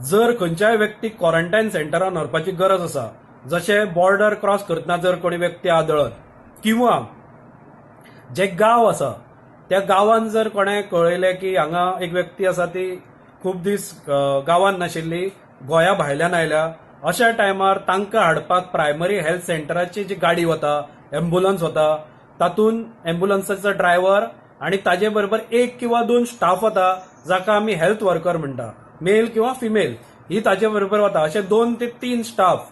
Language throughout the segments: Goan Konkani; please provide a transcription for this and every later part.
जर खंयच्याय व्यक्तीक क्वॉरंटायन सेंटरान व्हरपाची गरज आसा, जशें बॉर्डर क्रॉस करतना जर कोणी व्यक्ती आदळत किंवा जे गांव आसा त्या गांवान जर कोणें कळयलें की हांगा एक व्यक्ती आसा, ती खूब दीस गांवांत नाशिल्ली, गोंया भायल्यान आयल्या, अशा टायमार तांकां हाडपाक प्रायमरी हेल्थ सेंटराची जी गाडी वता, एम्बुलन्स वता, तातूंत एम्बुलन्साचो ड्रायव्हर आनी ताजे बरोबर एक किंवा दोन स्टाफ वता, जाका आमी हेल्थ वर्कर म्हणटा, मेल किंवा फिमेल ही ताजे बरोबर वता. अशे दोन ते तीन स्टाफ,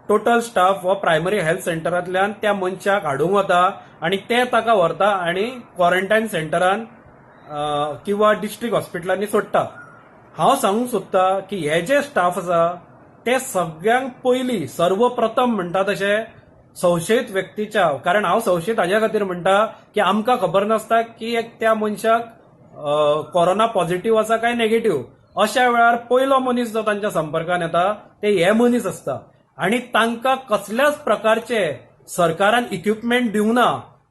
टोटल स्टाफ हो प्रायमरी हेल्थ सेंटरांतल्यान त्या मनशाक हाडूंक वता आनी ते ताका व्हरता आनी क्वॉरंटायन सेंटरान किंवा डिस्ट्रिक्ट हॉस्पिटलांनी सोडटा. हांव सांगूंक सोदता की हे जे स्टाफ आसा ते सगळ्यांक पयलीं, सर्वप्रथम म्हणटा तशें, संशयीत व्यक्तीच्या, कारण हांव संशयीत हाज्या खातीर म्हणटा की आमकां खबर नासता की एक त्या मनशाक कोरोना पॉझिटिव्ह आसा काय नेगेटिव्ह. अशा वेळार पयलो मनीस जो तांच्या संपर्कान येता ते हे मनीस आसता आनी तांकां कसल्याच प्रकारचे सरकारान इक्विपमेंट दिवंक ना.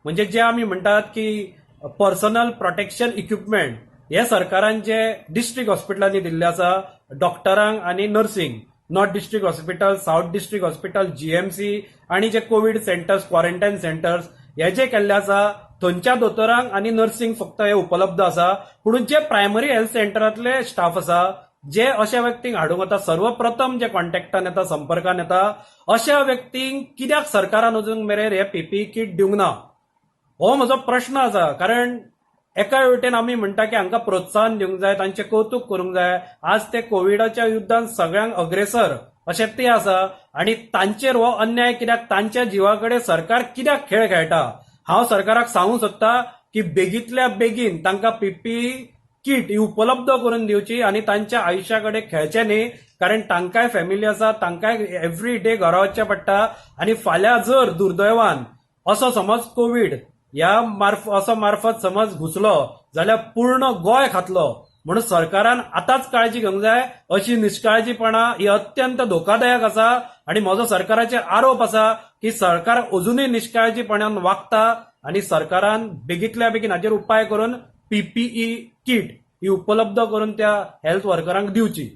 म्हणजे जे आमी म्हणटात की पर्सनल प्रोटेक्शन इक्विपमेंट, हे सरकारान जे डिस्ट्रिक्ट हॉस्पिटलांनी दिल्ले आसा डॉक्टरांक आनी nursing, North District Hospital, South District Hospital, GMC आनी जे कोवीड सेंटर्स, क्वॉरंटायन सेंटर्स हे जे केल्ले आसा, थंयच्या दोतोरांक आनी नर्सिंग फक्त हे उपलब्ध आसा. पूण जे प्रायमरी हेल्थ सेंटरांतले स्टाफ आसा, जे अशा व्यक्तींक हाडूंक वता, सर्वप्रथम जे कॉन्टॅक्टान येता, संपर्कान येता, अशा व्यक्तींक कित्याक सरकारान अजून मेरेन हे पीपीई किट दिवंक ना, हो म्हजो प्रश्न आसा. कारण एका वटेन आमी म्हणटा की हांकां प्रोत्साहन दिवंक जाय, तांचें कौतूक करूंक जाय, आज ते कोविडाच्या युद्धान सगळ्यांक अग्रेसर अशें ते आसा आनी तांचेर हो अन्याय कित्याक? तांच्या जिवा कडेन सरकार कित्याक खेळ खेळटा? हांव सरकाराक सांगूंक सोदता की बेगींतल्या बेगीन तांकां पीपीई किट ही उपलब्ध करून दिवची आनी तांच्या आयुश्या कडेन खेळचें न्ही, कारण तांकांय फॅमिली आसा, तांकांय एवरी डे घरा वचचें पडटा. आनी फाल्यां जर दुर्दैवान असो समज कोवीड ह्या मार्फ असो मार्फत समज घुसलो जाल्यार पूर्ण गोंय खातलो. म्हणून सरकारान आतांच काळजी घेवंक जाय. अशी निश्काळजीपणा ही अत्यंत धोकादायक आसा आनी म्हजो सरकाराचेर आरोप आसा की सरकार अजुनूय निश्काळजीपणान वागता आनी सरकारान बेगींतल्या बेगीन हाचेर उपाय करून पीपीई किट ही उपलब्ध करून त्या हेल्थ वर्करांक दिवची.